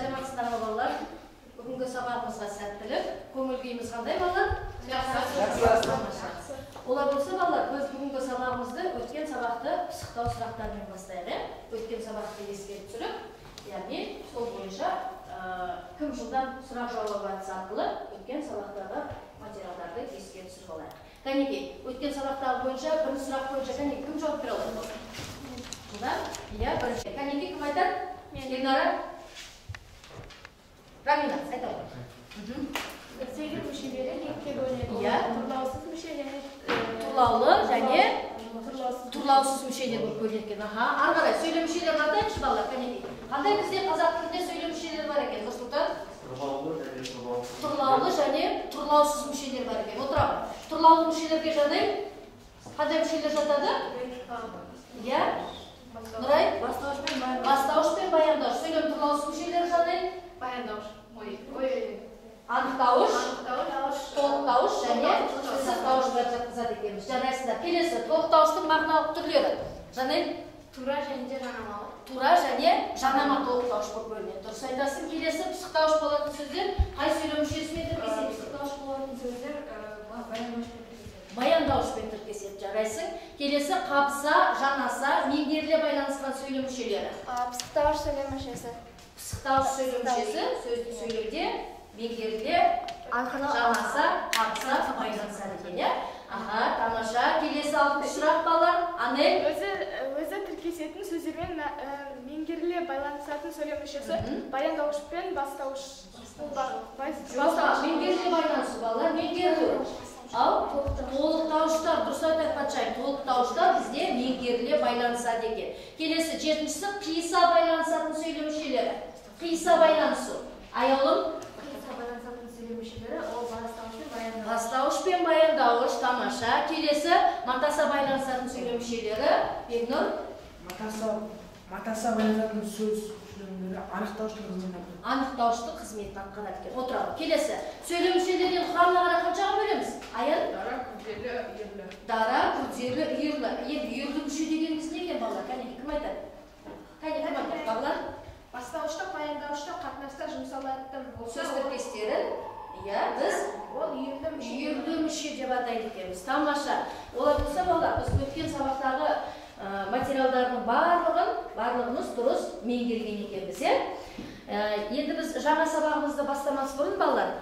Саламатсыздар ма, балалар? Бүгінгі сабағымызға сәттілік. Көңіл күйіміз қандай, балалар? Жақсы. Олай болса, балалар, біз бүгінгі сабағымызды өткен сабақты пысықтау сұрақтарымен бастайық, иә? Өткен сабақты еске түсіріп, яғни сол бойынша кім жылдам сұрақ жауап әдісі арқылы өткен сабақтағы материалдарды еске түсіріп алайық. Кәнекей, өткен сабақтағы бойынша бірінші сұрақ бойынша кәнекей кім жауап бере алады? Жылдам? Иә, бірінші. Кәнекей кім айтады? Елнара? Рамина, айта ғой. Сөйлем мүшелері екіге бөлінеді. Иә. Тұрлаусыз мүше және тұрлаулы және тұрлаусыз тұрлаусыз мүшелер болып бөлінеді екен. Аха, ары қарай сөйлем мүшелерін атайықшы, балалар, кәнекей. Қандай бізде қазақ тілінде сөйлем мүшелері бар екен, Нұрсұлтан? Тұрлаулы және тұрлаусыз. Тұрлаулы және тұрлаусыз мүшелер бар екен. Отырамын. Тұрлаулы мүшелерге жанай қандай мүшелер жатады? Иә. Нұрай? Бастауыш пен баяндауыш. Бастауыш пен баяндауыш. Сөйлем тұрлаусыз мүшелері жанай? Баяндауыш. Ой. Анықтауыш, Анықтауыш, толықтауыш және пысықтауышқа жатқызады екенбіз. Жарайсыздар. Келесі толықтауыштың мағыналық түрлері. Жанель? Тура және де жанамалы. Тура және жанама толықтауыш болып бөлінеді. Дұрыс айтасың. Келесі пысықтауыш болатын сөздер қай сөйлем мүшесімен тіркеседі? Пысықтауыш болатын сөздер баяндауышпен тіркеседі. Баяндауышпен тіркеседі. Жарайсың. Келесі қабыса, жанаса, меңгеріле байланысқан сөйлем мүшелері. Пысықтауыш сөйлем мүшесі. Пысықтауыш сөйлем мүшесі сөзді сөйлеуде меңгеріле, жанаса, қабыса байланысады екен, иә? Аха, тамаша. Келесі алтыншы сұрақ, балалар. Анель? Өзі тіркесетін сөздермен меңгеріле байланысатын сөйлем мүшесі баяндауыш пен бастауыш. Бастауыш. Меңгеріле байланысу, балалар, меңгерілу. Ал толықтауыштар, дұрыс айтады патшайым, толықтауыштар бізде меңгеріле байланысады екен. Келесі жетіншісі қиыса байланысатын сөйлем мүшелері. Қиыса байланысу. Аяулым? Қиыса байланысатын сөйлем мүшелері ол бастауыш пен баяндауыш. Бастауыш пен баяндауыш, тамаша. Келесі матаса байланысатын сөйлем мүшелері. Бекнұр? Матаса байланысатын сөз мүшелері анықтауыштың қызметін атқарады. Анықтауыштың қызметін атқарады екен. Отырады. Келесі сөйлем мүшелерінен құрамына қарай қаншаға бөлеміз? Аян? Дара, күрделі, үйірлі. Дара, күрделі, үйірлі. Енді үйірлі мүше дегеніміз не екен, балалар? Кәнекей, кім айтады? Кәне, кім айтады, балалар? Бастауыштық, баяндауыштық қатынаста жұмсалатын болса, сөз тіркестерін, иә, біз ол үйірлі мүше. Үйірлі мүше деп атайды екенбіз. Тамаша. Олай болса, балалар, біз өткен сабақтағы материалдардың барлығымыз дұрыс меңгерген екенбіз, иә? Енді біз жаңа сабағымызды бастамас бұрын, балалар,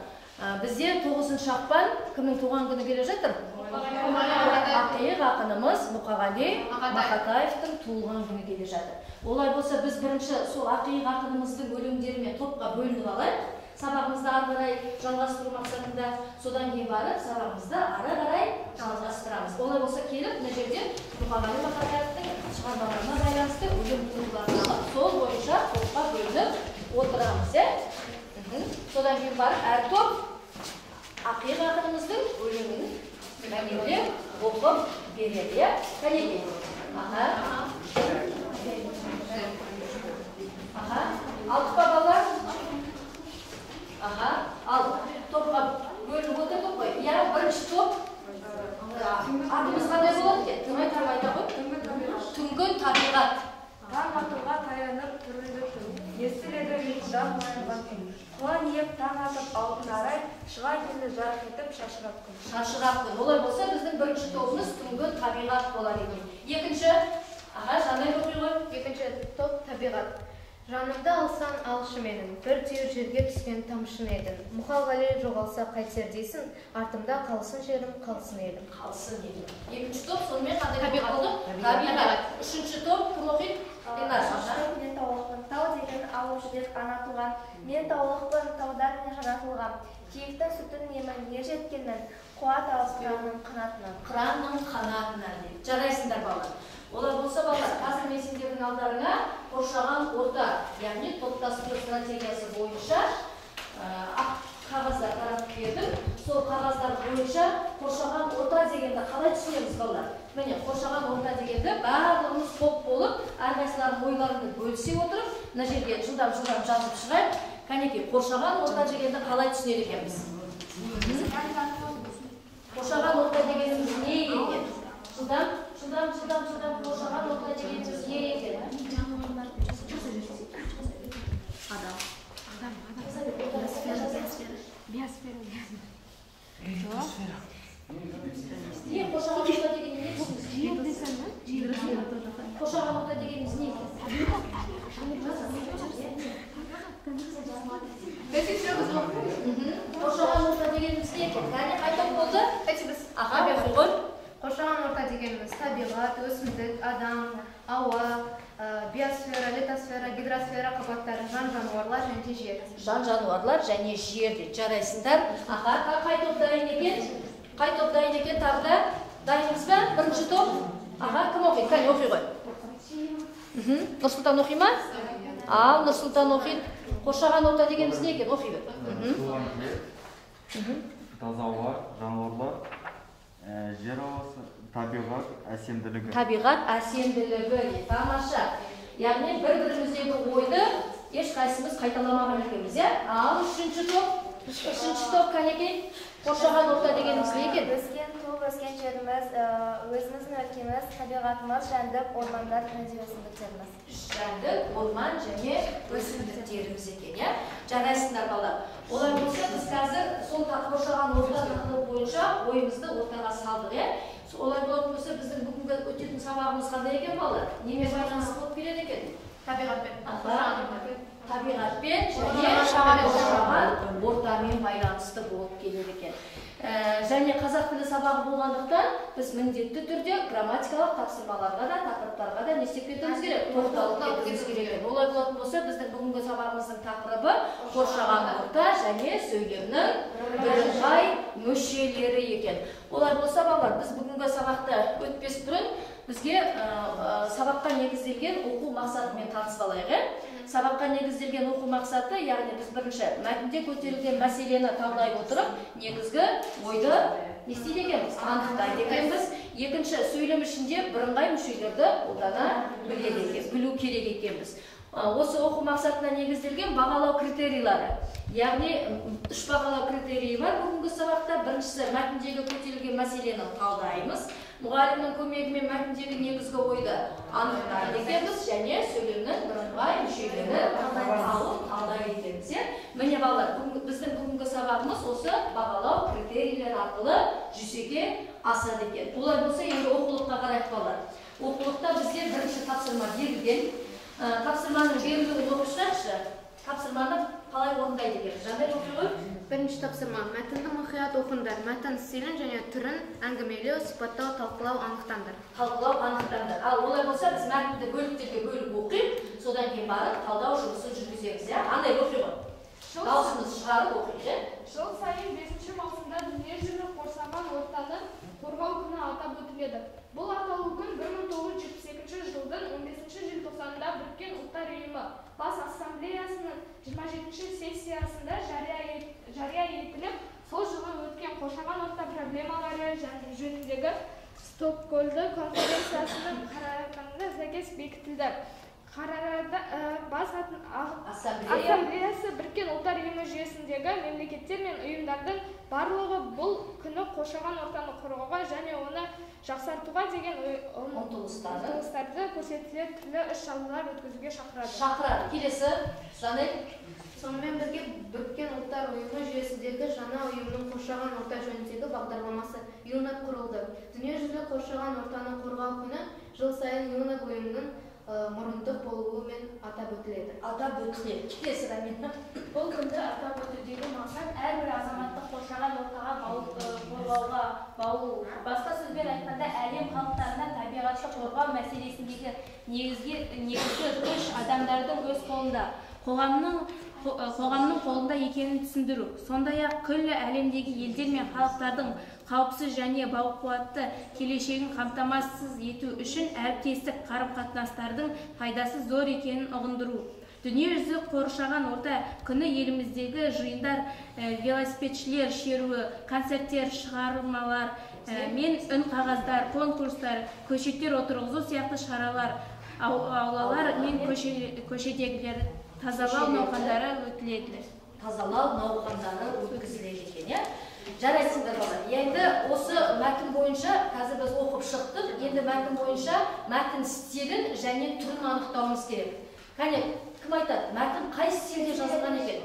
бізде 9 ақпан кімнің туған күні келе жатыр? Ақиық ақынымыз Мұқағали Мақатаевтың туылған күні келе жатыр. Олай болса, біз бірінші сол ақиық ақынымыздың өлеңдерімен топқа бөлініп алайық. Сабағымызды ары қарай жалғастыру мақсатында, содан кейін барып сабағымызды ары қарай жалғастырамыз. Олай болса, келіп мына жерде Мұқағали Мақатаевтың шығармаларына байланысты өлең туындыларын алып, сол бойынша топқа бөлініп отырамыз, иә? Содан кейін барып әр топ ақиық ақынымыздың өлеңін мәнерлеп оқып береді, иә? Кәнекей. Аха. Аха. Алдық па, балалар? Аха. Ал топқа бөлініп отырдық қой. Иә, бірінші топ. Атымыз қандай болады екен? Кім айтар, айта ғой? Түнгі табиғат. Таң атуға таянып түрілді түн. Естіледі ұйқыдан оянған үн. Құлан иіп таң атып алтын арай, шыға келді жарқ етіп шашырап күн. Шашырап күн. Олай болса, біздің бірінші тобымыз түнгі табиғат болады екен. Екінші, аха, Жанай оқи ғой. Екінші топ табиғат. Жанымды алсаң алшы менің, бір түйір жерге түскен тамшым едің. Мұқағали жоғалса қайтер дейсің, артымда қалсын жерім, қалсын елім. Қалсын елім. Екінші топ сонымен қандай топ болды? Табиғат. Үшінші топ кім оқиды? Эльнар. Мен таулықпын, тау деген алып жүрек ана туған. Мен таулықпын, таудан мен жаратылғам. Киіктің сүтін емін, ер жеткенмін, қуат алып қыранның қанатынан. Қыранның қанатынан дейді. Жарайсыңдар, балалар. Олай болса, балалар, қазір мен сендердің алдарыңа қоршаған орта, яғни топтастыру стратегиясы бойынша ақ қағаздар таратып бердім. Сол қағаздар бойынша қоршаған орта дегенді қалай түсінеміз, балалар? Міне, қоршаған орта дегенді барлығымыз топ болып, әрқайсыларының ойларымды бөлісе отырып, мына жерге жылдам-жылдам жазып шығайық. Кәнекей, қоршаған орта дегенді қалай түсінеді екенбіз? Қоршаған орта дегеніміз не екен? Жылдам, жылдам, жылдам, жылдам, қоршаған орта дегеніміз не екен? оқи ғой. Қоршаған орта дегеніміз табиғат, өсімдік, адам, ауа, биосфера, литосфера, гидросфера қабаттары, жан-жануарлар және жер. Жан-жануарлар және жер дейді. Жарайсыңдар. Аха, қай топ дайын екен? Қай топ дайын екен тағы да? Дайынбыз ба? Бірінші топ? Аха, кім оқиды? Кәне, оқи ғой. Нұрсұлтан оқи ма? Ал, Нұрсұлтан оқиды. Қоршаған орта дегеніміз не екен? Оқи бер. Туған жер, таза ауа, жануарлар, жер ауасы, табиғат әсемділігі. Табиғат әсемділігі. Тамаша. Яғни бір-біріміздегі ойды ешқайсымыз қайталамаған екенбіз, иә? Ал үшінші топ, үшінші топ кәнекей, қоршаған орта дегеніміз не екен? Өскен, туып өскен жеріміз, өзіміздің өлкеміз, табиғатымыз, жәндік, ормандар және өсімдіктеріміз. Жәндік, орман және өсімдіктеріміз екен, иә? Жарайсыңдар, балалар. Олай болса, біз қазір сол қоршаған орта тақырыбы бойынша ойымызды ортаға салдық, иә? Олай болатын болса, біздің бүгінгі өтетін сабағымыз қандай екен, балалар? Немен байланысты болып келеді екен? Табиғатпен. Табиғатпен және қоршаған ортамен байланысты болып келеді екен. Және қазақ тілі сабағы болғандықтан біз міндетті түрде грамматикалық тапсырмаларға да, тақырыптарға да не істеп кетуіміз керек? Тоқталып кетуіміз керек екен. Олай болатын болса, біздің бүгінгі сабағымыздың тақырыбы қоршаған орта және сөйлемнің бірыңғай мүшелері екен. Олай болса, балалар, біз бүгінгі сабақты өтпес бұрын бізге сабаққа негізделген оқу мақсатымен танысып алайық, ә? Сабаққа негізделген оқу мақсаты, яғни біз бірінші мәтінде көтерілген мәселені талдай отырып, негізгі ойды не істейді екенбіз? Анықтайды екенбіз. Екінші, сөйлем ішінде бірыңғай мүшелерді қолдана біледі екен, білу керек екенбіз. Осы оқу мақсатына негізделген бағалау критерийлері, яғни үш бағалау критерийі бар бүгінгі сабақта. Біріншісі, мәтіндегі көтерілген мәселені талдаймыз. Мұғалімнің көмегімен мәтіндегі негізгі ойды анықтайды екенбіз және сөйлемнің бірыңғай мүшелерін тауып талдайды екенбіз. Міне, балалар, біздің бүгінгі сабағымыз осы бағалау критерийлері арқылы жүзеге асады екен. Олай болса, енді оқулыққа қарайық, балалар. Оқулықта бізге бірінші тапсырма берілген. Тапсырманың берілуін оқып шығайықшы. Тапсырманы қалай орындайды екен? Жанай, оқи ғой. Бірінші тапсырма. Мәтінді мұқият оқыңдар. Мәтін стилін және түрін әңгімелеу, сипаттау, талқылау, анықтаңдар. Талқылау, анықтаңдар. Ал олай болса, біз мәтінді бөліктерге бөліп оқиық, содан кейін барып талдау жұмысын жүргіземіз, иә? Андай оқи ғой. Дауысымызды шығарып оқиық, иә? Жыл сайын 5 маусымда дүниежүзілік қоршаған ортаны қорғау күні атап өтіледі. Бұл атаулы күн 1972 жылдың 15 желтоқсанында Біріккен Ұлттар Ұйымы Бас Ассамблеясының 27 сессиясында жария етіліп, сол жылы өткен қоршаған орта проблемалары жөніндегі Стокгольм конференциясының қарарына сәйкес бекітілді. Қарарда Бас Ассамблеясы Біріккен Ұлттар Ұйымы жүйесіндегі мемлекеттер мен ұйымдардың барлығы бұл күні қоршаған ортаны қорғауға және оны жақсартуға деген ұмтылыстарды көрсетілер түрлі іс-шаралар өткізуге шақырады. Шақырады. Келесі, Жанель. Сонымен бірге Біріккен Ұлттар Ұйымы жүйесіндегі жаңа ұйымның қоршаған орта жөніндегі бағдарламасы ЮНЕП құрылды. Дүниежүзілік қоршаған ортаны қорғау күні жыл сайын ЮНЕП ұйымының мұрындық болуымен атап өтіледі. Атап өтіледі. Келесі, Рамина. Бұл күнді атап өтудегі мақсат әрбір азаматты қоршаған ортаға қорғауға баулу. Басқа сөзбен айтқанда, әлем халықтарына табиғатты қорғау мәселесіндегі негізгі күш адамдардың өз қолында, қоғамның қолында екенін түсіндіру. Сондай-ақ күллі әлемдегі елдер мен халықтардың қауіпсіз және бақуатты келешегін қамтамасыз ету үшін әріптестік қарым-қатынастардың пайдасы зор екенін ұғындыру. Дүниежүзілік қоршаған орта күні еліміздегі жиындар, велосипедшілер шеруі, концерттер, шығармалар мен үнқағаздар, конкурстар, көшеттер отырғызу сияқты шаралар, аулалар мен көшедегілер тазалау науқандары өтіледі. Тазалау науқандары өткізіледі екен, иә? Жарайсыңдар, балалар. Енді осы мәтін бойынша қазір біз оқып шықтық. Енді мәтін бойынша мәтін стилін және түрін анықтауымыз керек. Кәне, кім айтады? Мәтін қай стилде жазылған екен?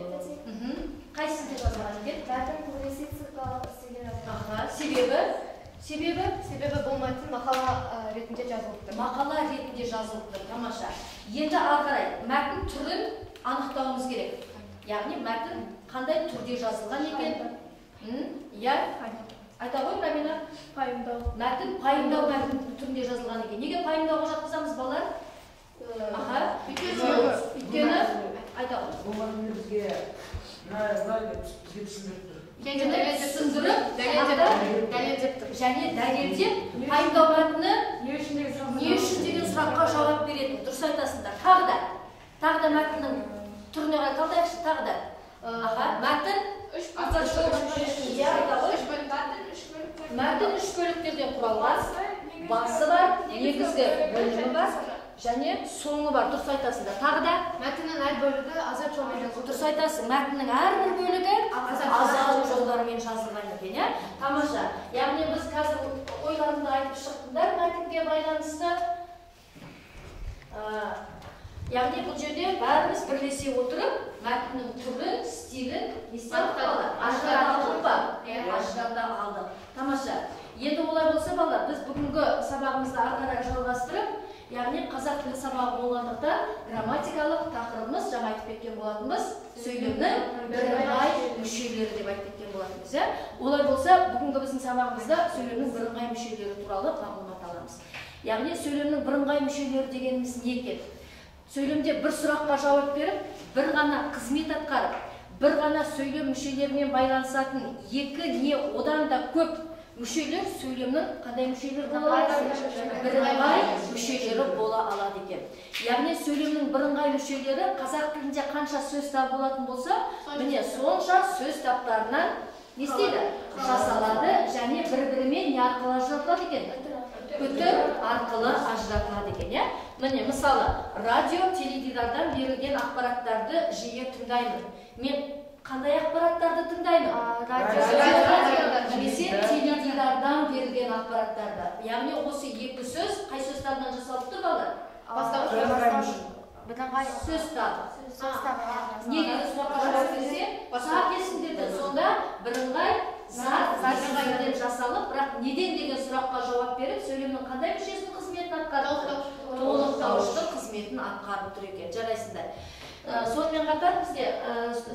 Қай стилде жазылған екен? Мәтін публицистикалық стилде жазылған. Себебі? Себебі? Себебі бұл мәтін мақала ретінде жазылып тұр. Мақала ретінде жазылып тұр. Тамаша. Енді ары қарай мәтін түрін анықтауымыз керек. Яғни мәтін қандай түрде жазылған екен? Иә? Айта ғой, Рамина. Пайымдау. Мәтін пайымдау мәтін түрінде жазылған екен. Неге пайымдауға жатқызамыз, балалар? Аха. Өйткені айта ғой. Бұл мәтінді бізге мына бізге түсіндіріп тұр. Түсіндіріп, дәлелдеп тұр. Және дәлелдеп пайымдау мәтіні Не үшін деген сұрақ. Не үшін деген сұраққа жауап беретін. Дұрыс айтасыңдар. Тағы да мәтіннің түріне қарай талдайықшы, тағы да. Аха, мәтін Үш иә, айта ғой. Мәтін үш бөліктен. Мәтін үш бөліктерден құралған. Басы бар, негізгі бөлімі бар, және соңы бар. Дұрыс айтасыңдар. Тағы да Мәтіннің әр бөлігі азат жолмен жазылған. Дұрыс айтасың. Мәтіннің әрбір бөлігі азат жолдарымен жазылған екен, иә? Тамаша. Яғни біз қазір ойларымды айтып шықтыңдар мәтінге байланысты. Яғни бұл жерде бәріміз бірлесе отырып мәтіннің түрін, стилін не істей алдық, балалар? Ажырата алдық па? Ажырата алдық. Тамаша. Енді олай болса, балалар, біз бүгінгі сабағымызды ары қарай жалғастырып, яғни қазақ тілі сабағы болғандықтан грамматикалық тақырыбымыз, жаңа айтып кеткен болатынбыз, сөйлемнің бірыңғай мүшелері деп айтып кеткен болатынбыз, иә? Олай болса, бүгінгі біздің сабағымызда сөйлемнің бірыңғай мүшелері туралы мағлұмат аламыз. Яғни сөйлемнің бірыңғай мүшелері дегеніміз не екен? Сөйлемде бір сұраққа жауап беріп, бір ғана қызмет атқарып, бір ғана сөйлем мүшелерімен байланысатын екі не одан да көп мүшелер сөйлемнің қандай мүшелері бола алады? Бірыңғай мүшелері бола алады екен. Яғни сөйлемнің бірыңғай мүшелері қазақ тілінде қанша сөз табы болатын болса, міне сонша сөз таптарынан не істейді? Жасалады және бір-бірімен не арқылы ажыратылады екен? Үтір арқылы ажыратылады екен, иә? Міне, мысалы, радио, теледидардан берілген ақпараттарды жиі тыңдаймын. Мен қандай ақпараттарды тыңдаймын? Радио немесе теледидардан берілген ақпараттарды. Яғни осы екі сөз қай сөз табынан жасалып тұр, балалар? Бірыңғай сөз табы. Сөз табы. Не деген сұраққа жауап берсе, зат есімдерден. Сонда бірыңғай зат есімдерден жасалып, бірақ неден деген сұраққа жауап беріп, сөйлемнің қандай мүшесінің қызметін атқарып тұр? Толықтауыштың қызметін атқарып тұр екен. Жарайсыңдар. Сонымен қатар бізде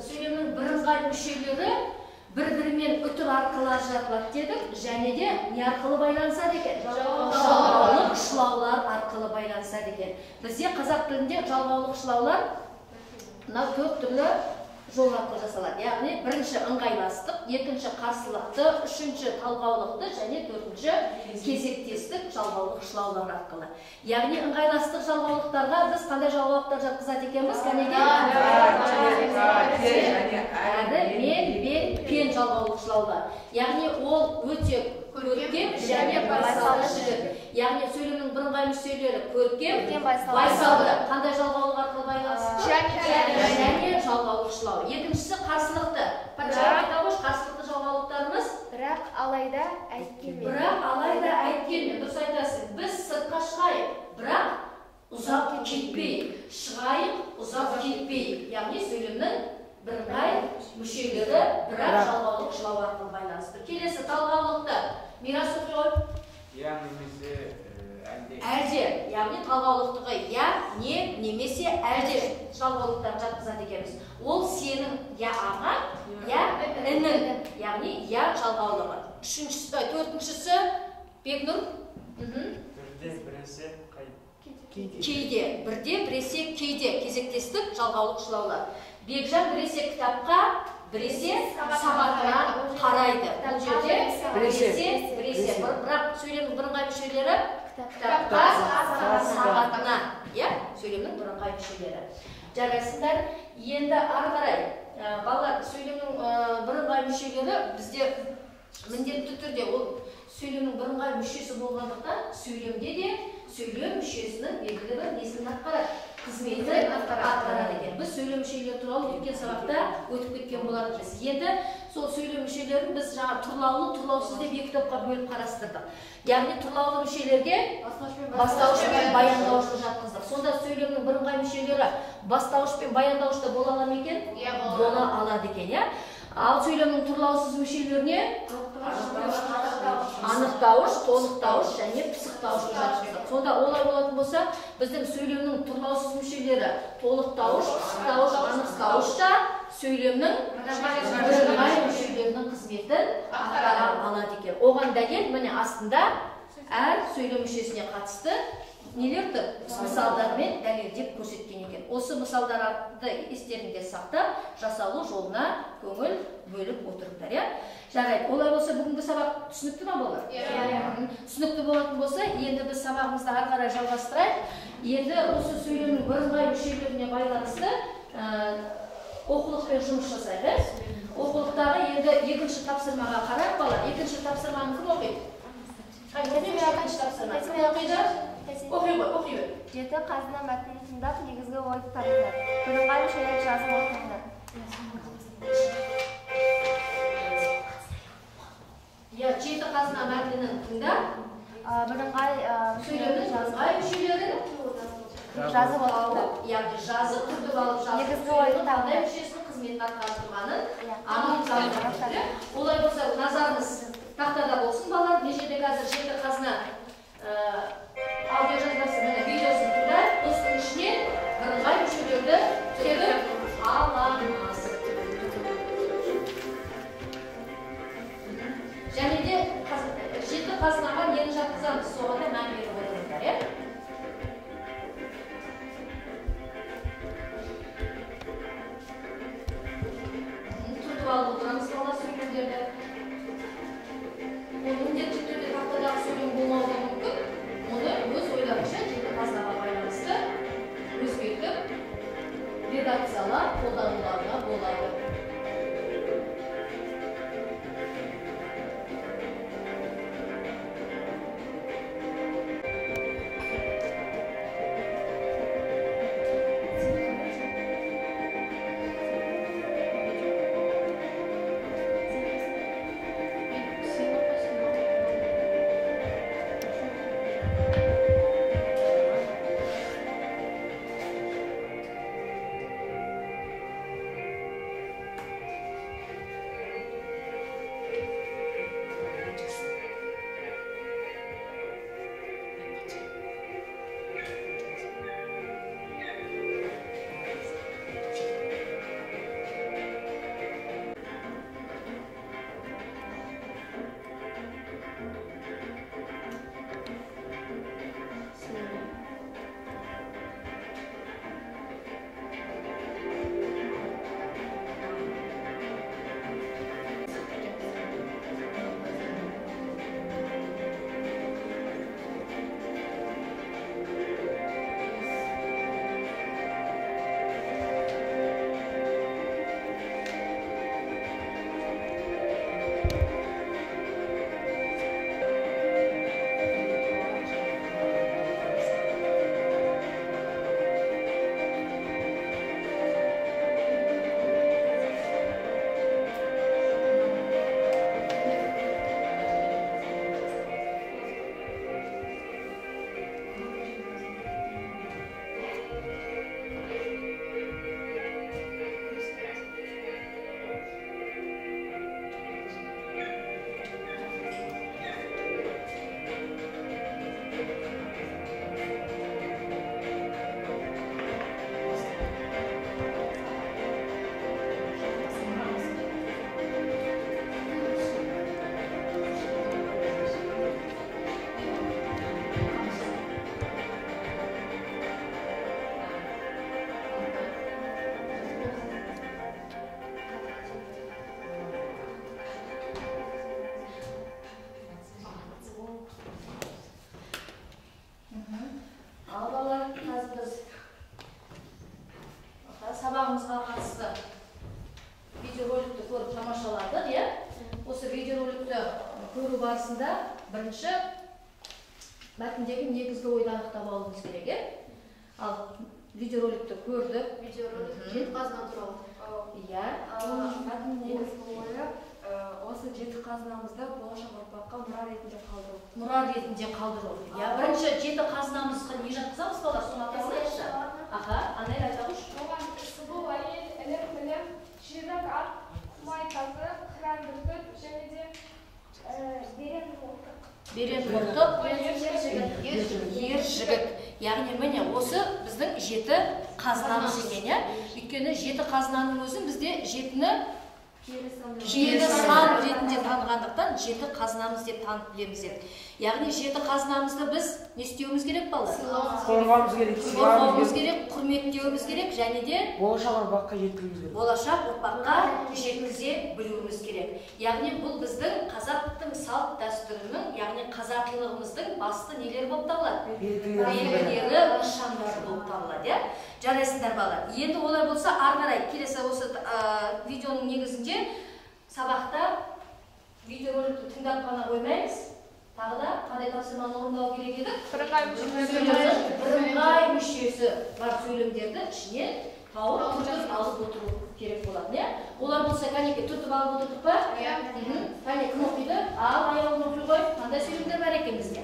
сөйлемнің бірыңғай мүшелері бір-бірімен үтір арқылы ажыратылады дедік, және де не арқылы байланысады екен? Жалғаулық шылаулар арқылы байланысады екен. Бізде қазақ тілінде жалғаулық шылаулар мынау төрт түрлі жол арқылы жасалады. Яғни бірінші ыңғайластық, екінші қарсылықты, үшінші талғаулықты және төртінші кезектестік жалғаулық шылаулар арқылы. Яғни ыңғайластық жалғаулықтарға біз қандай жалғаулықтар жатқызады екенбіз? Кәнеке? Әрі, мен, бен, пен жалғаулық шылаулар. Яғни ол өте көркем және байсалды жігіт. Яғни сөйлемнің бірыңғай мүшелері көркем, байсалды. Қандай жалғаулық арқылы байланысты? Және жалғаулық шылау. Екіншісі қарсылықты. Патша айта қойшы, қарсылықты жалғаулықтарымыз? Бірақ алайда әйткенмен. Бірақ алайда әйткенмен. Дұрыс айтасың. Біз сыртқа шығайық, бірақ ұзақ кетпейік. Шығайық, ұзақ кетпейік. Яғни сөйлемнің бірыңғай мүшелері бірақ жалғаулық шылау арқылы байланысты. Келесі талғаулықты. Мирас оқи ғой. Я немесе әлде. Әлде, яғни талғаулықтығы я, не, немесе әлде жалғаулықтарын жатқызады екенбіз. Ол сенің я ағаң, я інің, яғни я жалғаулығы. Үшіншісі, төртіншісі Бекнұр. Бірде біресе кейде. Бірде біресе кейде кезектестік жалғаулық шылаулар. Бекжан біресе кітапқа, біресе сағатына қарайды. Бұл жерде біресе, біресе. Бірақ сөйлемнің бірыңғай мүшелері кітапқа, сағатына, иә? Сөйлемнің бірыңғай мүшелері. Жарайсыңдар. Енді ары қарай, балалар, сөйлемнің бірыңғай мүшелері бізде міндетті түрде ол сөйлемнің бірыңғай мүшесі болғандықтан сөйлемде де сөйлем мүшесінің белгілі бір несін атқарады, қызметін атқарады екен. Біз сөйлем мүшелері туралы өткен сабақта өтіп кеткен болатынбыз. Енді сол сөйлем мүшелерін біз жаңа тұрлаулы, тұрлаусыз деп екі топқа бөліп қарастырдық. Яғни тұрлаулы мүшелерге бастауыш пен баяндауышты жатқыздық. Сонда сөйлемнің бірыңғай мүшелері бастауыш пен баяндауышта бола ала ма екен? Бола алады екен, иә? Ал сөйлемнің тұрлаусыз мүшелеріне анықтауыш, толықтауыш және пысықтауыш жатқыздық. Сонда олай болатын болса, біздің сөйлемнің тұрлаусыз мүшелері толықтауыш, пысықтауыш, анықтауыш та сөйлемнің Бірыңғай мүшелерінің қызметін атқара алады екен. Оған дәлел міне астында әр сөйлем мүшесіне қатысты нелер тұр? Мысалдармен дәлелдеп көрсеткен екен. Осы мысалдарды естеріңде сақтап, жасалу жолына көңіл бөліп отырыңдар, иә? Жарайды, олай болса бүгінгі сабақ түсінікті ма балалар? Иә. Түсінікті болатын болса, енді біз сабағымызды ары қарай жалғастырайық. Енді осы сөйлемнің бірыңғай мүшелеріне байланысты оқулықпен жұмыс жасайық, иә? Оқулықтағы енді екінші тапсырмаға қарайық, балалар. Екінші тапсырманы кім оқиды? Екінші тапсырма кім оқиды? Оқи ғой, оқи бер. Жеті қазына мәтінін тыңдап, негізгі ойды табыңдар. Бірыңғай мүшелерді жазып оқыңдар. Иә, жеті қазына мәтінін тыңдап, бірыңғай сөйлемнің бірыңғай мүшелерін жазып алып, яғни жазып, түртіп алып жазып, негізгі ойды қандай мүшесінің қызметін атқарып тұрғанын анықтап. Олай болса, назарыңыз тақтада болсын, балалар. Мына жерде қазір жеті қазына аудио жазбасы, міне видеосын тыңдап, осының ішінен бірыңғай мүшелерді теріп аламыз. Және де жеті қазынаға нені жатқызамыз, соған да мән беріп отырыңдар, иә? Түртіп алып отырамыз бала сөйлемдерді. Ол міндетті түрде тақтадағы сөйлем болмауы да мүмкін. Оны өз ойларынша жеті қазынаға байланысты өзгертіп, редакциялар қолдануларына болады. Сабағымызға қатысты видеороликті көріп тамашаладық, иә? Осы видеороликті көру барысында бірінші мәтіндегі негізгі ойды анықтап алуымыз керек, иә? Ал видеороликті көрдік. Видеоролик жеті қазына туралы. Иә. Мәтіннің негізгі ойы осы жеті қазынамызды болашақ ұрпаққа мұра ретінде қалдыру. Мұра ретінде қалдыру. Иә, бірінші жеті қазынамызға не жатқызамыз балалар, соны атасайықшы. Аха, Анель айта қойшы. Оған сұлу әйел, ілім білім, жүйрік ат, құмай тазы, қыран бүркіт және де берен мылтық. Берен мылтық, ер жігіт. Яғни міне осы біздің жеті қазынамыз екен, иә? Өйткені жеті қазынаның өзін бізде жетіні Киелі сан ретінде танығандықтан жеті қазынамыз деп танып білеміз деді. Яғни жеті қазынамызды біз не істеуіміз керек, балалар? Қорғауымыз керек, қорғауымыз керек, құрметтеуіміз керек және де болашақ ұрпаққа жеткізуіміз керек. Болашақ ұрпаққа жеткізе білуіміз керек. Яғни бұл біздің қазақтың салт дәстүрінің, яғни қазақилығымыздың басты нелері болып табылады? Белгілері, нышандары болып табылады, иә? Жарайсыңдар, балалар. Енді олай болса, ары қарай келесі осы видеоның негізінде сабақта видеороликті тыңдап қана қоймаймыз. Тағы да қандай тапсырманы орындау керек едік? Бірыңғай мүшесі бар сөйлемдерді ішінен тауып, түртіп алып отыру керек болатын, иә? Олар болса, кәнеке, түртіп алып отырдық па? Иә. Кәне, кім оқиды? Ал, Аяулым оқи ғой. Қандай сөйлемдер бар екен бізде?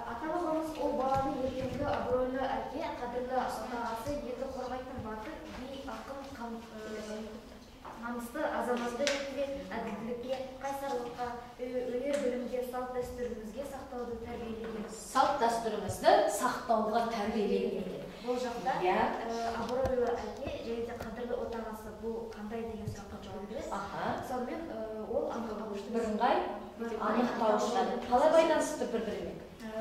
Ата-бабамыз ол баланың ертеңгі абыройлы әке, қадірлі отағасы, елді қорғайтын батыр, би, ақын, намысты азаматты ретінде әділдікке, қайсарлыққа, өнер білімге, салт дәстүрімізге сақтауды тәрбиелеген. Салт дәстүрімізді сақтауға тәрбиелеген екен. Бұл жақта абыройлы әке және де қадірлі отағасы бұл қандай деген сұраққа жауап береді. Сонымен ол анықтауыш. Бірыңғай анықтауыштар. Қалай байланысып тұр бір-бірімен?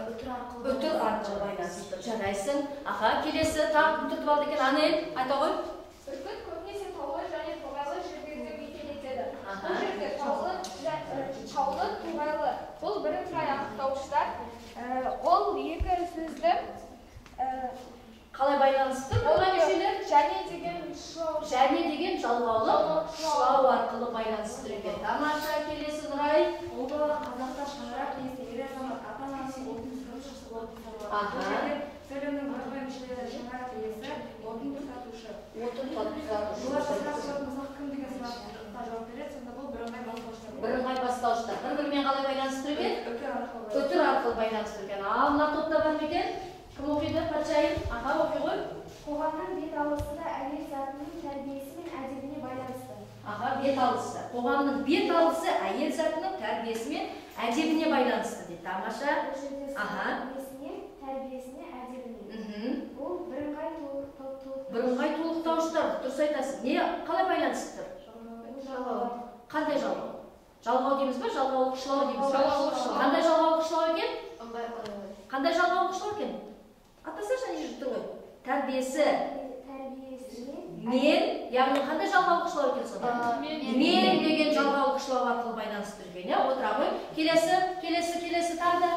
Үтір арқылы. Үтір арқылы байланысып тұр. Жарайсың. Аха, келесі тағы кім түртіп алды екен? Анель, айта ғой. Бүркіт көбінесе таулы және тоғайлы жерлерде мекен етеді. Бұл жерде таулы, тоғайлы. Бұл бірыңғай анықтауыштар. Ол екі сөзді қалай байланысты? Бірыңғай мүшелер және деген шылау. Және деген жалғаулық шылау арқылы байланысты екен. Тамаша, келесі Нұрай. Ол бала қазақта шаңырақ иесі, ер азамат, ата-ананың отын тұтынушысы болып саналады. Бұл жерде сөйлемнің бірыңғай мүшелері шаңырақ иесі, отын тұтатушы. Отын тұтатушы. Бұлар сұрақ қоятын болсақ, кім деген сұраққа жауап береді, сонда бұл бірыңғай бастауыштар. Бірыңғай бастауыштар. Бір-бірімен қалай байланыстырып еді? Үтір арқылы. Үтір арқылы байланыстырып екен. Ал мына топта бар ма екен? Кім оқиды? Патшайым. Аха, оқи ғой. Қоғамның бет алысы да әйел затының тәрбиесі мен әдебіне байланысты. Аха, бет алысы. Қоғамның бет алысы әйел затының тәрбиесі мен әдебіне байланысты дейді. Тамаша. Аха. Тәрбиесіне, әдебіне. Бұл бірыңғай Бірыңғай толықтауыштар, дұрыс айтасыз. Не қалай байланысып тұр? Жалғау. Қандай жалғау? Жалғау дейміз ба? Жалғаулық шылау дейміз ба? Қандай жалғаулық шылау екен? Қандай жалғаулық шылау екен? Атасаңшы, ана жерде тұр ғой. Тәрбиесі. Мен, яғни қандай жалғаулық шылау екен сонда? Мен деген жалғаулық шылау арқылы байланысып тұр екен, иә? Отыра ғой. Келесі, келесі, келесі тағы да.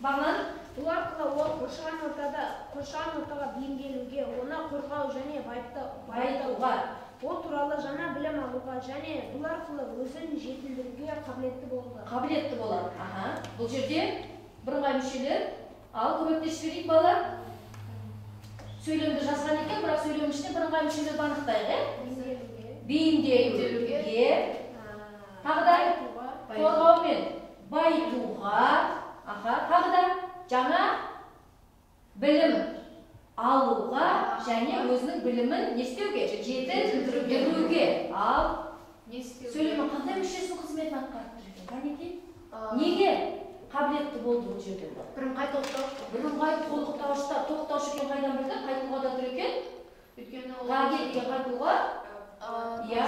Бағлан. Бұл арқылы ол қоршаған ортаға бейімделуге, оны қорғау және байытуға, ол туралы жаңа білім алуға және бұл арқылы өзін жетілдіруге қабілетті болады. Қабілетті болады. Аха. Бұл жерде бірыңғай мүшелер. Ал көмектесіп жіберейік, балалар. Сөйлемді жазған екен, бірақ сөйлемнің ішінде бірыңғай мүшелерді анықтайық, иә? Бейімделуге. Тағы да қорғау мен байытуға. Аха, тағы да жаңа білім алуға және өзінің білімін не істеуге? Жетілдіруге. Ал сөйлемнің қандай мүшесінің қызметін атқарып тұр екен? Кәнекей? Неге қабілетті болды бұл жерде? Бірыңғай толықтауыш. Бірыңғай толықтауышта тоқтаушы екен қайдан білді? Қай тұлғада тұр екен? Өйткені ол Ға деген қай тұлға? Иә.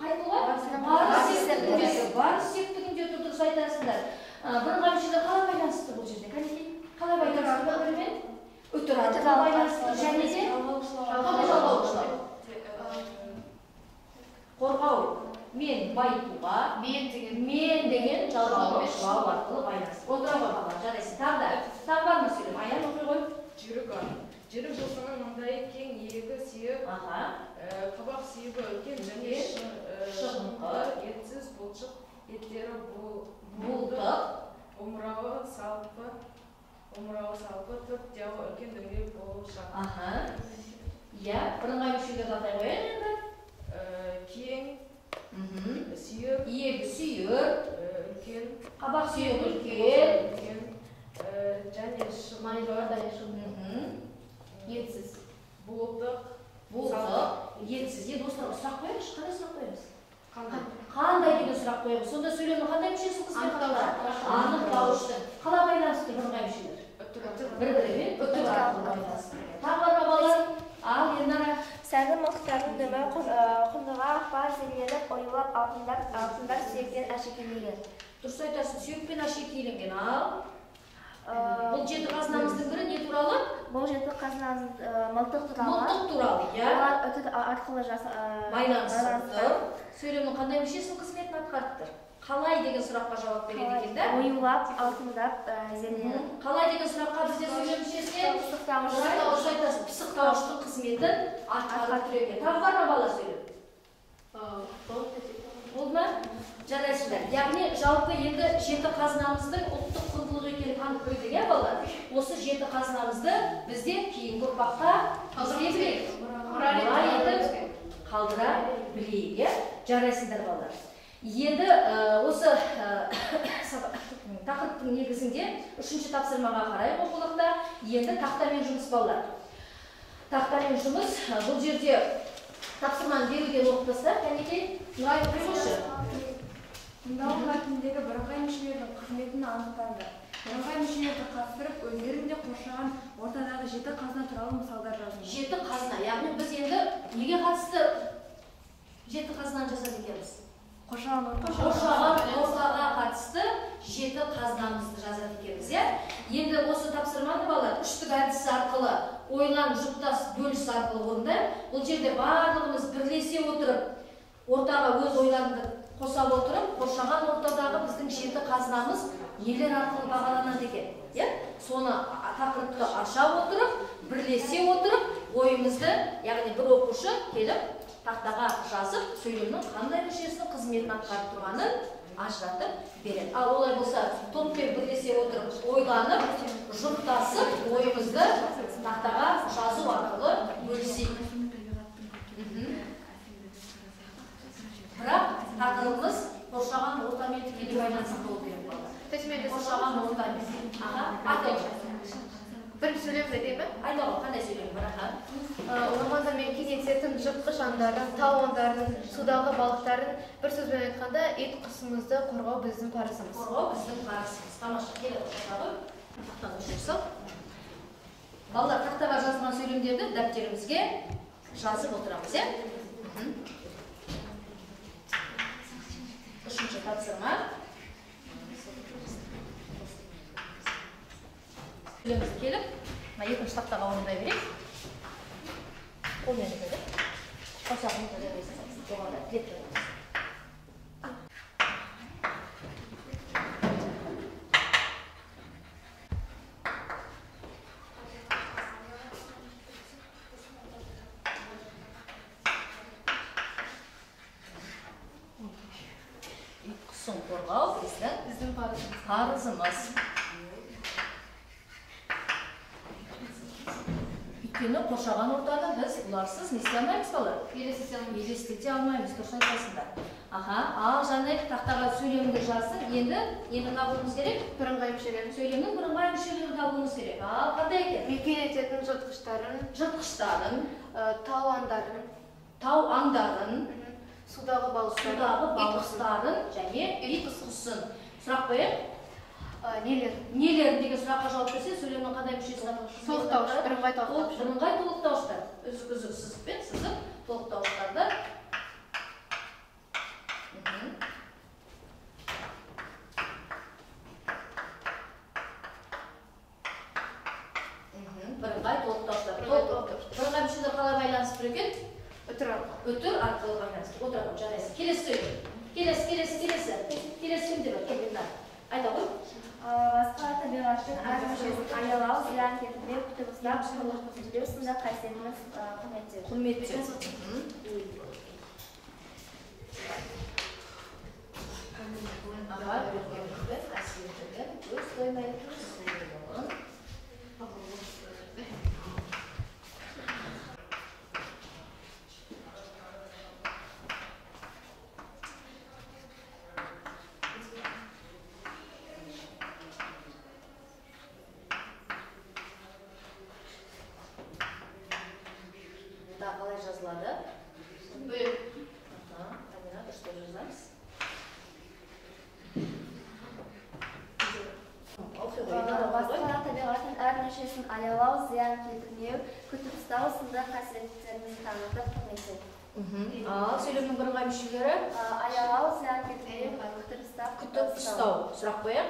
Қай тұлға? Барыс септігінде. Барыс септігінде тұр, дұрыс айтасыңдар. Бірыңғай мүшелер қалай байланысты бұл жерде? Кәнекей, қалай байланысты бір-бірімен? Үтір арқылы байланысты және де қандай жалғаулық шылау? Қорғау мен байытуға, мен деген жалғаулық шылау арқылы байланысты. Отыра ғой, балалар, жарайсың. Тағы да, тағы бар ма сөйлем? Аян оқи ғой. Жүйрік ат. Жүйрік жылқының маңдайы кең, иегі сүйек, қабақ сүйегі үлкен және шығыңқы, етсіз бұлшық еттері Бұлтық, омырауы салпы, төрт тұяғы үлкен дөңгелек болуы шарт. Аха. Иә, бірыңғай мүшелерді атай қояйық енді. Кең, сүйек, иегі сүйек, үлкен, қабақ сүйегі үлкен, және шығыңқы, етсіз, бұлтық, етсіз. Енді осыларға сұрақ қояйықшы, қандай сұрақ қоямыз? Қандай деген сұрақ қоямыз? Сонда сөйлемнің қандай мүшесі қызмет атқарады? Анықтауышты. Қалай байланысты бірыңғай мүшелер? Бір-бірімен үтір арқылы байланысты. Тағы бар ма, балалар? Ал, Ернара. Сәнді мылтықтардың дүмі құндыға ақпа зерленіп, оюлап алтындар сүйектен әшекейленген. Дұрыс айтасың, сүйекпен әшекейленген. Ал бұл жеті қазынамыздың бірі не туралы? Бұл жеті қазынамыз мылтық туралы. Мылтық туралы, иә. Олар үтір арқылы байланысып тұр. Сөйлемнің қандай мүшесінің қызметін атқарып тұр? Қалай деген сұраққа жауап береді екен да? Оюлап, алтындап, зерленіп. Қалай деген сұраққа бізде сөйлем мүшесіне пысықтауыш. Дұрыс айтасың, пысықтауыштың қызметін атқарып тұр екен. Тағы бар ма бала сөйлем? Болды ма? Жарайсыздар. Яғни жалпы енді жеті қазынамыздың ұлттық құндылық екенін танып білдік, иә балалар? Осы жеті қазынамызды бізде кейінгі ұрпаққа істей білейік, мұра етіп қалдыра білейік, иә? Жарайсыздар балалар. Енді осы тақырыптың негізінде үшінші тапсырмаға қарай оқулықта енді тақтамен жұмыс балалар. Тақтамен жұмыс, бұл жерде тапсырманы беруден оқып тастар, кәнекей, Нұрай оқиғышы. Тыңдалым мәтініндегі бірыңғай мүшелердің қызметін анықтаңдар. Бірыңғай мүшелерді қатыстырып, өздерің де қоршаған ортадағы жеті қазына туралы мысалдар жазыңдар. Жеті қазына, яғни біз енді неге қатысты жеті қазынаны жазады екенбіз? Қоршаған ортаға қатысты жеті қазынамызды жазады екенбіз, иә? Енді осы тапсырманы балалар үштік әдісі арқылы ойлан, жұптас, бөліс арқылы орындаймын. Бұл жерде барлығымыз бірлесе отырып, ортаға өз ойларыңды қоса отырып, қоршаған ортадағы біздің жеті қазынамыз нелер арқылы бағаланады екен, иә? Соны тақырыпты аша отырып, бірлесе отырып, ойымызды, яғни бір оқушы келіп тақтаға жазып, сөйлемнің қандай мүшесінің қызметін атқарып тұрғанын ажыратып береді. Ал олай болса, топпен бірлесе отырып, ойланып, жұптасып, ойымызды тақтаға жазу арқылы бөлісейік. Бірақ тақырыбымыз қоршаған ортамен тікелей байланысты болу керек балалар. Қоршаған ортамен. Аха, айта. Бір сөйлем айтайын ба? Айта ғой, қандай сөйлем бар? Аха. Орманда мекен ететін жыртқыш аңдарын, тау аңдарын, судағы балықтарын, бір сөзбен айтқанда, ит құсымызды қорғау біздің парызымыз. Қорғау біздің парызымыз. Тамаша, келе қоршаған. Тақтаны өшіре сал. Балалар, тақтаға жазылған сөйлемдерді дәптерімізге жазып отырамыз, иә? Үшінші тапсырма. Сөйлемімізді келіп, мына екінші тақтаға орындай берейік. Қолмен жазады. Қосағын жаза бересіз. Жоғарыда рет қоямыз. Ит құсын қорғау біздің парызымыз. Өйткені қоршаған ортаны біз бұларсыз не істей алмаймыз балалар? Елестете алмаймыз, дұрыс айтасыңдар. Аха, ал Жанель тақтаға сөйлеміңді жазсын. Енді табуымыз керек. Бірыңғай мүшелерін. Сөйлемнің бірыңғай мүшелерін табуымыз керек. Ал қандай екен? Мекен ететін жыртқыштарын, тау аңдарын, судағы балықтарын және ит құсын. Сұрақ қояйық. Нелер? Нелер деген сұраққа жауап берсе, сөйлемнің қандай мүшесі? Толықтауыш, бірыңғай толықтауыш. Бірыңғай толықтауыштар. Үзік-үзік сызықпен сызып толықтауыштарды. Бірыңғай толықтауыштар. Бірыңғай мүшелер қалай байланысып тұр екен? Үтір арқылы. Үтір арқылы байланысып. Отыра ғой, жарайсың. Келесі сөйлем. Келесі. Келесі кімде бар? Кел, Елнар. Айта ғой. Басқа табиғаттың әр мүшесін аялау, зиян келтірмеу, күтіп ұстап, құндылық көрсету сынды қасиетіміз құрметтеу. Құрметтеу. Аға, өркендігін, әсемдігін, көз тоймайтын сұлулығын. Қалай жазылады? Бөлек. Амина, дұрыстап жазамыз. Басқа табиғаттың әр мүшесін аялау, зиян келтірмеу, күтіп ұстау сынды қасиеттерін танытып құрметтеу. Ал сөйлемнің бірыңғай мүшелері? Аялау, зиян келтірмеу, күтіп ұстау. Күтіп ұстау. Сұрақ қояйық.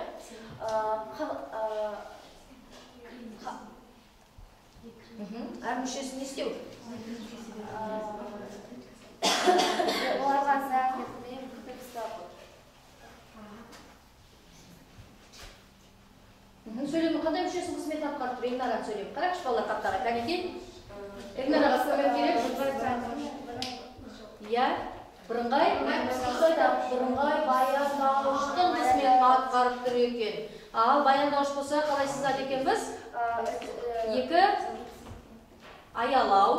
Әр мүшесін не істеу? Оларға зиян келтірмеу, күтіп ұстау. Сөйлемнің қандай мүшесінің қызметін атқарып тұр? Эльнара сөйлем. Қараңызшы балалар тақтаға. Кәнекей. Эльнараға көмек керек. Иә, бірыңғай баяндауыштың қызметін атқарып тұр екен. Ал баяндауыш болса қалай сызады екенбіз? Екі аялау,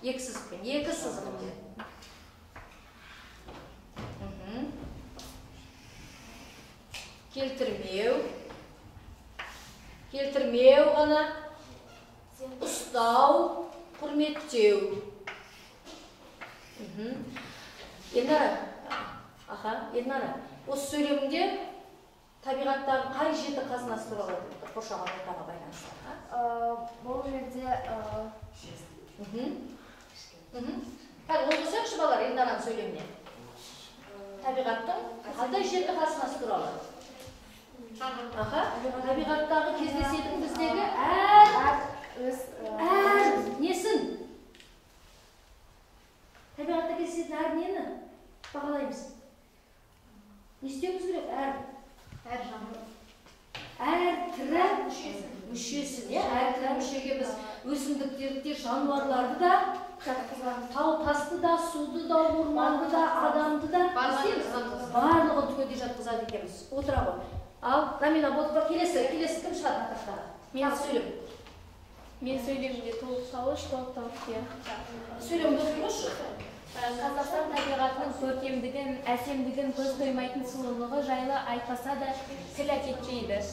екі сызықпен, екі сызықпен. Келтірмеу, келтірмеу ғана, ұстау, құрметтеу. Эльнара, Эльнара, осы сөйлемде табиғаттағы қай жеті қазынасы туралы айтылып тұр, қоршаған ортаға байланысты? Бұл жерде Қазір оқысайықшы балалар Эльнараның сөйлеміне. Табиғаттың қандай жеті қазынасы туралы? Табиғаттағы кездесетін біздегі әр несін? Табиғатта кездесетін әр нені бағалаймыз? Не істеуіміз керек? Әр жануар. Әр тірі мүшесін, әр тірі мүшеге біз өсімдіктерді де, жануарларды да, тау тасты да, суды да, орманды да, адамды да барлығын түгелдей жатқызады екенбіз. Отыра ғой. Ал, Рамина, болды ба? Келесі кім шығады тақтаға? Мен сөйлем. Мен сөйлемде толықтауыш, толықтауыш. Сөйлемді оқи. Қазақстан табиғатының көркемдігін, әсемдігін, көз тоймайтын сұлулығы жайлы айтпаса да тіл жетпейді.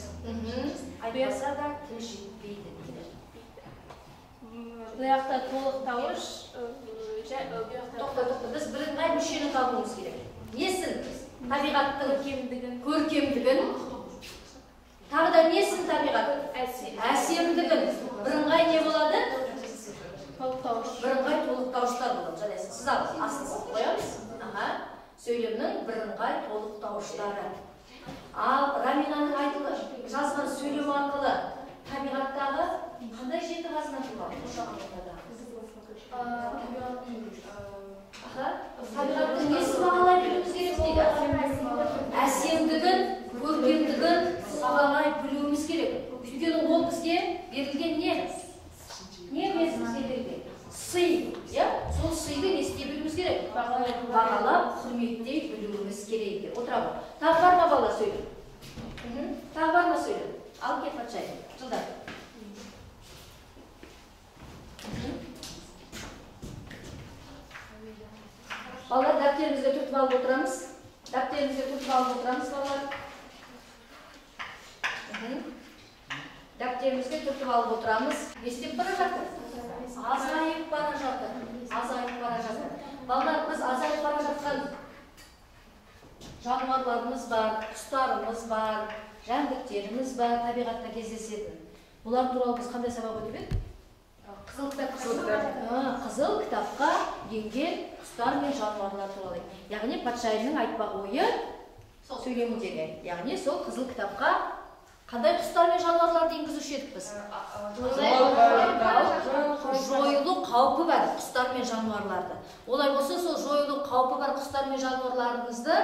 Айтпаса да тіл жетпейді дейді. Бұл жақта толықтауыш. Тоқта, біз бірыңғай мүшені табуымыз керек. Несін? Табиғаттың көркемдігін. Тағы да несін табиғат? Әсемдігін. Бірыңғай не болады? Толықтауыш. Бірыңғай толықтауыштар болады. Жарайсың. Сызамыз, астын сызып қоямыз. Сөйлемнің бірыңғай толықтауыштары. Ал Раминаның жазған сөйлемі арқылы табиғаттағы қандай жеті қазына туралы қоршаған ортадағы? Табиғаттың несін бағалай білуіміз керек дейді? Әсемдігін, көркемдігін бағалай білуіміз керек. Өйткені ол бізге берілген не? Не бізге берілген? Сый. Сол сыйды не істей білуіміз керек? Бағалап, құрметтей білуіміз керек екен. Отыра ғой. Тағы бар ма балалар сөйлем? Тағы бар ма сөйлем? Ал кел, патшайым. Жылдар. Балалар, дәптерімізге түртіп алып отырамыз. Дәптерімізге түртіп алып отырамыз, балалар. Дәптерімізге түртіп алып отырамыз. Не істеп бара жатыр? Азайып бара жатыр. Азайып бара жатыр. Балалар, біз азайып бара жатқан жануарларымыз бар, құстарымыз бар, жәндіктеріміз бар, табиғатта кездесетін. Бұлар туралы біз қандай сабақ өтіп едік? Қызыл кітап. Қызыл кітапқа енген құстар мен жануарлар туралы. Яғни патшайымның айтпақ ойы сөйлеміндегі. Яғни сол қызыл кітапқа қандай құстар мен жануарларды енгізуші едік біз? Жойылу қаупі бар құстар мен жануарларды. Олай болса, сол жойылу қаупі бар құстар мен жануарларымызды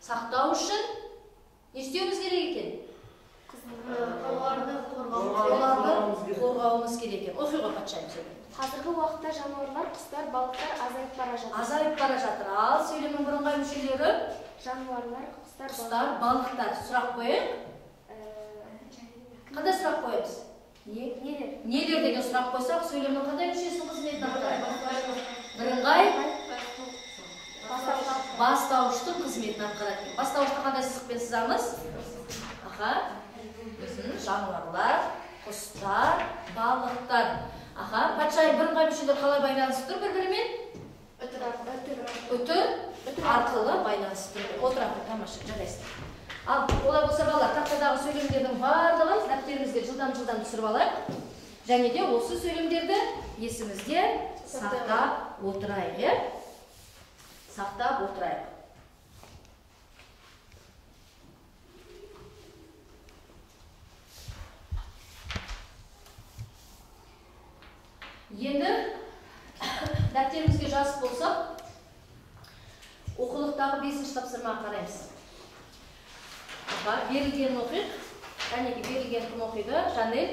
сақтау үшін не істеуіміз керек екен? Оларды қорғауымыз керек екен. Оқи ғой, патшайым, сөйлем. Қазіргі уақытта жануарлар, құстар, балықтар азайып бара жатыр. Азайып бара жатыр. Ал сөйлемнің бірыңғай мүшелері? Жануарлар, құстар, балықтар. Сұрақ қояйық. Қандай сұрақ қоямыз? Нелер? Нелер деген сұрақ қойсақ, сөйлемнің қандай мүшесінің қызметін атқарады? Бірыңғай бастауыштың қызметін атқарады. Бастауышты қандай сызықпен сызамыз? Жануарлар, құстар, балықтар. Патшайым, бірыңғай мүшелер қалай байланысып тұр бір-бірімен? Үтір арқылы байланысып тұр. Отыра, тамаша, жарайсың. Ал, олай болса балалар, тақтадағы сөйлемдердің барлығын дәптерімізге қағазымыздан түсіріп алайық. Және де осы сөйлемдерді есімізде сақтап отырайық, иә? Сақтап отырайық. Енді дәптерімізге жазып болсақ, оқулықтағы 5-ші тапсырмаға қараймыз. Берілгенін оқиық. Кәнеки, берілген кім оқиды? Жанель.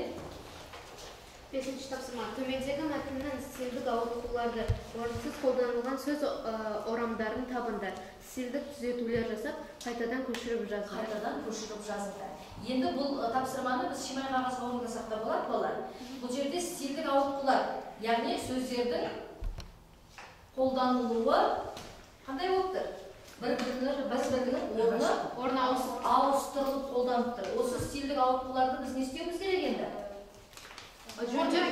5-ші тапсырма. Төмендегі мәтіннің стильдік ауытқуларды, орынсыз қолданылған сөз орамдарын табыңдар. Стильдік түзетулер жасап, қайтадан көшіріп жазыңдар. Қайтадан көшіріп жазыңдар. Енді бұл тапсырманы біз шимай қағазға орындасақ та болады, балалар. Бұл жерде стильдік ауытқулар, яғни сөздердің қолданылуы қандай болып тұр? Бір-бірінің орны ауыстырылып қолданып тұр. Осы стильдік ауытқуларды біз не істеуіміз керек енді? Жөндеп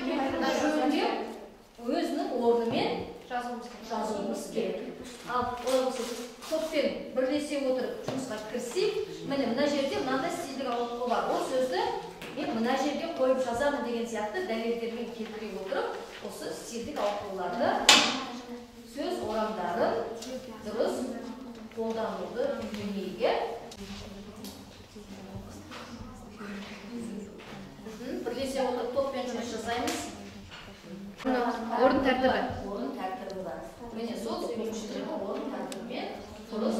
өзінің орнымен жазуымыз керек. Ал олай болса топпен бірлесе отырып жұмысқа кірісейік. Міне мына жерде мынандай стильдік ауытқу бар. Ол сөзді мен мына жерге қойып жазамын деген сияқты дәлелдермен келтіре отырып, осы стильдік ауытқуларды, сөз орамдарын дұрыс қолдануды үйренейік. Бірлесе отырып топпен жұмыс жасаймыз. Орын тәртібі. Орын тәртібі бар. Міне сол сөйлемшілерді орын тәртібімен дұрыс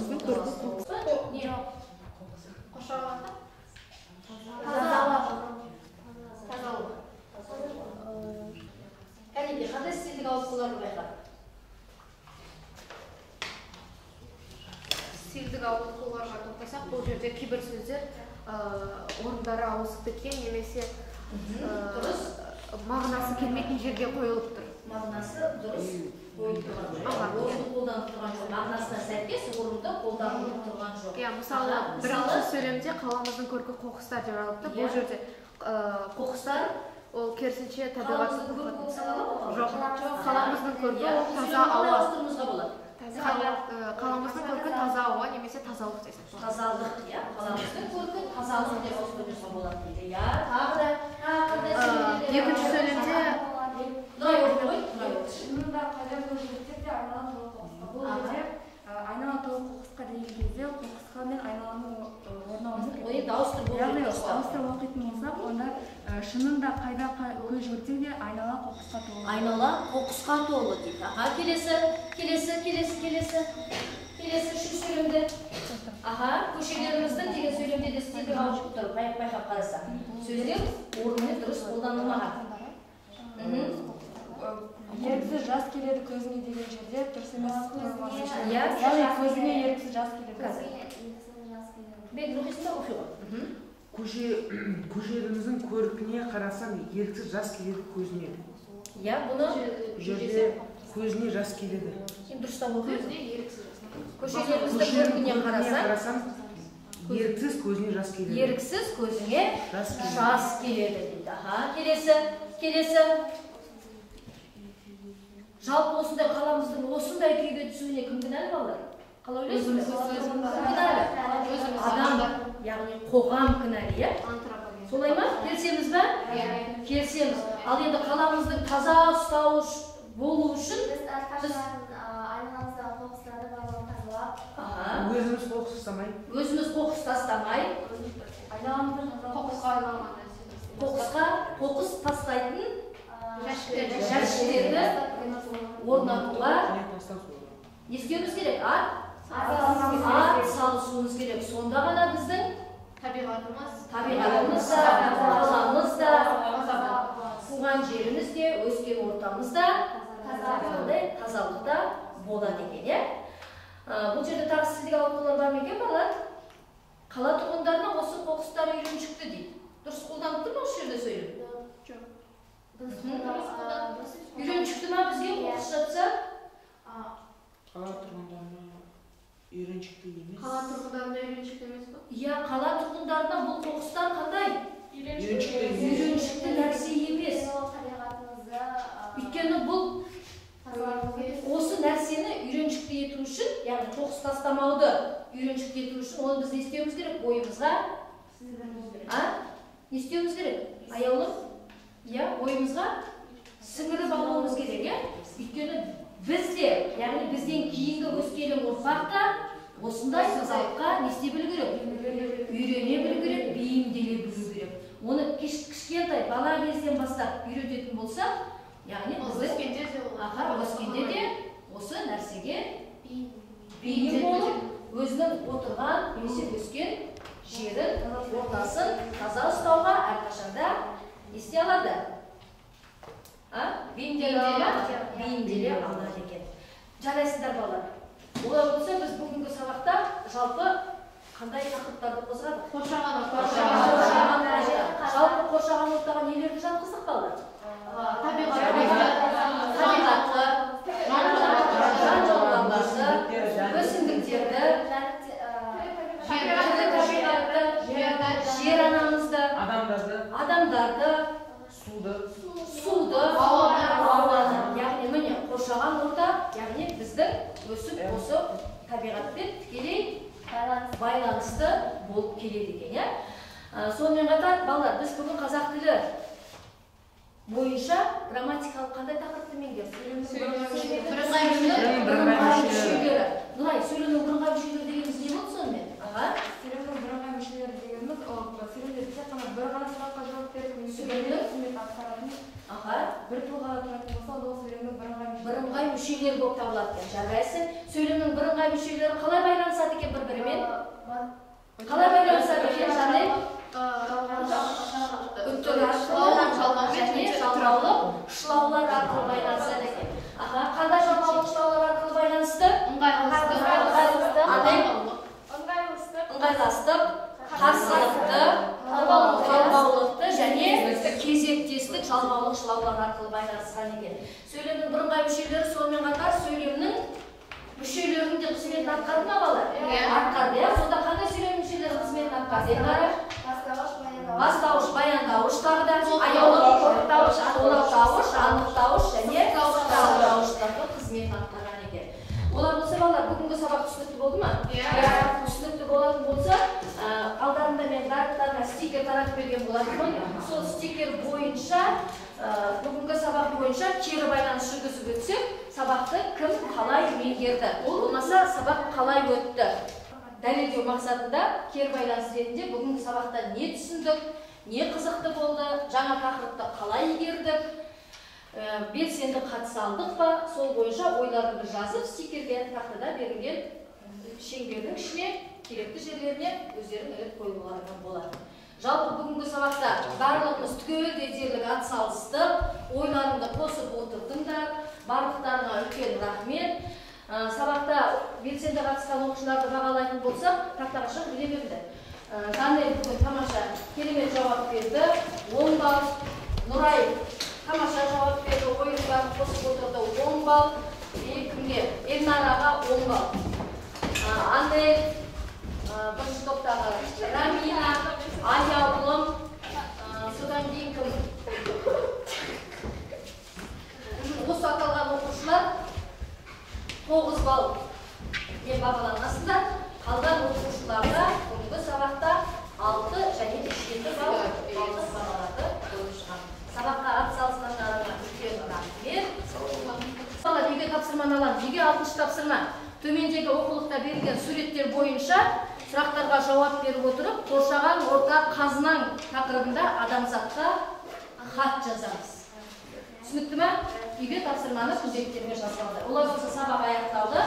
не? Қоршаған тазалық. Тазалық. Кәнеки, қандай стильдік ауытқуларды байқадық? Стильдік ауытқуларға тоқтасақ, бұл жерде кейбір сөздер орындары ауысып кеткен немесе дұрыс мағынасы келмейтін жерге қойылып тұр. Мағынасы дұрыс қойылып тұрған жоқ. Орынды қолданып тұрған жоқ. Мағынасына сәйкес орынды қолданылып тұрған жоқ. Иә, мысалы, бірінші сөйлемде қаламыздың көркі қоқыстар деп жазылып тұр. Бұл жерде қоқыстар ол керісінше табиғаттың көркі болып санала ма? Жоқ, қаламыздың көркі ол таза ауа. Ауыстыруымызға болады. Қаламыздың көркі таза ауа немесе тазалық десек. Тазалық, иә. Қаламыздың көркі тазалық деп ауыстыруымызға болады дейді. Иә, тағы да қандай сөйлемдер? Екінші сөйлемде Нұрай оқи ғой, Нұрай оқы. Шынында қайда көз жүгіртсек те айнала толы қоқысқа. Бұл жерде айнала толы қоқысқа деген кезде қоқысқа мен айналаның орны ауысып кетеді. Енді ауыстырып оқиды. Яғни ауыстырып оқитын болсақ, онда шынында қайда көз жүгіртсең де айнала қоқысқа толы. Айнала қоқысқа толы дейді. Аха, келесі, келесі, келесі, келесі. Келесі үшінші сөйлемде. Аха, көшелеріміздің деген сөйлемде де стильдік ауытқу тұр, байқап қарасақ. Сөздер орнымен дұрыс қолданылмаған. Еріксіз жас келеді көзіңе деген жерде дұрыс емес қойылмасы. Иә, яғни көзіңе еріксіз жас келеді. Бек, оқисың ба? Оқи ғой. Көшелеріміздің көркіне қарасам, еріксіз жас келеді көзіне. Иә, бұны жерде көзіне жас келеді. Сен дұрыстап оқи. Көзіне еріксіз жас. Көшелеріміздің көркіне қарасам, еріксіз көзіне жас келеді. Еріксіз көзіңе жас келеді дейді. Аха, келесі, келесі. Жалпы осындай қаламыздың осындай күйге түсуіне кім кінәлі, балалар? Қалай ойлайсыздар? Кім кінәлі? Адам, яғни қоғам кінәлі, иә? Солай ма? Келісеміз бе? Келісеміз. Ал енді қаламыздың таза ұстау болу үшін біз әрқашан айналамыздағы қоқыстарды барлығын тазалап, өзіміз қоқыс тастамай, өзіміз қоқыс тастамай, айналамызды қоқысқа айналған нәрсе. Қоқысқа қоқыс тастайтын жәшіктерді орнатуға не істеуіміз керек? Ат салысуымыз керек. Сонда ғана біздің табиғатымыз да, қаламыз да, туған жеріміз де, өскен ортамыз да тазалықта болады екен, иә? Бұл жерде тағы стильдік ауытқулар бар ма екен, балалар? Қала тұрғындарына осы қоқыстар үйреншікті дейді. Дұрыс қолданып тұр ма осы жерде сөйлем? Жоқ. Үйреншікті ма бізге қоқыс жатса? Қала тұрғындарына үйреншікті емес. Қала тұрғындарына үйреншікті емес пе? Иә, қала тұрғындарына бұл қоқыстар қандай? Үйреншікті емес. Үйреншікті нәрсе емес. Өйткені бұл осы нәрсені үйреншікті ету үшін, яғни қоқыс тастамауды үйреншікті ету үшін, оны біз не істеуіміз керек? Бойымызға не істеуіміз керек? Аяулым? Иә, ойымызға сіңіріп алуымыз керек, иә? Өйткені біз де, яғни бізден кейінгі өскелең ұрпақ та осындай тазалыққа не істей білу керек? Үйрене білу керек, бейімделе білу керек. Оны кішкентай бала кезден бастап үйрететін болсақ, яғни біздің өскенде де осы нәрсеге бейім болып, өзінің отырған немесе өскен жерін, ортасын таза ұстауға әрқашанда не істей алады? Бейімделе алады екен. Жарайсыңдар, балалар. Олай болса, біз бүгінгі сабақта жалпы қандай тақырыптарды қозғадық? Қоршаған орта. Жалпы қоршаған ортаға нелерді жатқыздық, балалар? Табиғатты, жан-жануарларды, өсімдіктерді, табиғатты, жер анамызды, адамдарды, суды, ауаны. Яғни міне қоршаған орта, яғни біздің өсіп осы табиғатпен тікелей байланысты болып келеді екен, иә? Сонымен қатар, балалар, біз бүгін қазақ тілі бойынша грамматикалық қандай тақырыпты меңгердік? Бірыңғай мүшелері. Нұрай, сөйлемнің бірыңғай мүшелері дегеніміз не болды сонымен? Сөйлемнің бірыңғай мүшелері дегеніміз ол сөйлемде тек қана бір ғана сұраққа жауап беріп, немесе бір қызмет атқаратын бір тұлғада тұратын болса, ол сөйлемнің бірыңғай мүшелері болып табылады екен. Жарайсың. Сөйлемнің бірыңғай мүшелері қалай байланысады екен бір-бірімен? Қалай байланысады екен, Жанель? Және жалғаулық шылаулар арқылы байланысады екен. Қандай жалғаулық шылаулар арқылы байланысты? Ыңғайластық, қарсылықты, талғаулықты және кезектестік жалғаулық шылаулар арқылы байланысқан екен. Сөйлемнің бірыңғай мүшелері сонымен қатар сөйлемнің мүшелерінің де қызметін атқарды ма, балалар? Атқарды, иә? Сонда қандай сөйлем мүшелері қызметін атқарды? Эльнара? Бастауыш, баяндауыш, тағы да аяулық, тоқтауыш, анықтауыш, анықтауыш және пысықтауыштардың қызметін атқарған екен. Олар болса, балалар, бүгінгі сабақ түсінікті болды ма? Иә. Түсінікті болатын болса, алдарында мен барлықтарына стикер таратып берген болатынмын. Сол стикер бойынша, бүгінгі сабақ бойынша кері байланыс жүргізіп өтсек, сабақты кім қалай меңгерді, болмаса сабақ қалай өтті дәлелдеу мақсатында кері байланыс ретінде бүгінгі сабақта не түсіндік, не қызықты болды, жаңа тақырыпты қалай игердік, белсенді қатыса алдық па, сол бойынша ойларыңды жазып стикерге тақтада берілген шеңбердің ішіне керекті жерлеріне өздерің іліп қоюларыңа болады. Жалпы бүгінгі сабақта барлығымыз түгелдей дерлік атсалыстық, ойларыңды қосып отырдыңдар, барлықтарыңа үлкен рахмет. Сабақта белсенді қатысқан оқушыларды бағалайтын болсақ, тақтаға шығып біле берді. Жанель бүгін тамаша керемет жауап берді, 10 балл. Нұрай тамаша жауап берді, ойын барын қосып отырды, 10 балл. Кімге? Эльнараға 10 балл. Анель, бірінші топтағы Рамина, Аяулым, содан кейін кім? Осы аталған оқушылар 9 балл мен бағаланасыңдар. Қалған оқушыларға бүгінгі сабақта 6 және 7 балл балдық бағаларды қойып шығамын. Сабаққа атсалысқандарыңа үлкен рахмет. Балалар, үйге тапсырманы аламыз. Үйге 6-шы тапсырма. Төмендегі оқулықта берілген суреттер бойынша сұрақтарға жауап беріп отырып, қоршаған орта қазынаң тақырыбында адамзатқа хат жазамыз. Түсінікті ме? Үйге тапсырманы күнделіктеріңе жазып алыңдар. Олай болса сабақ аяқталды.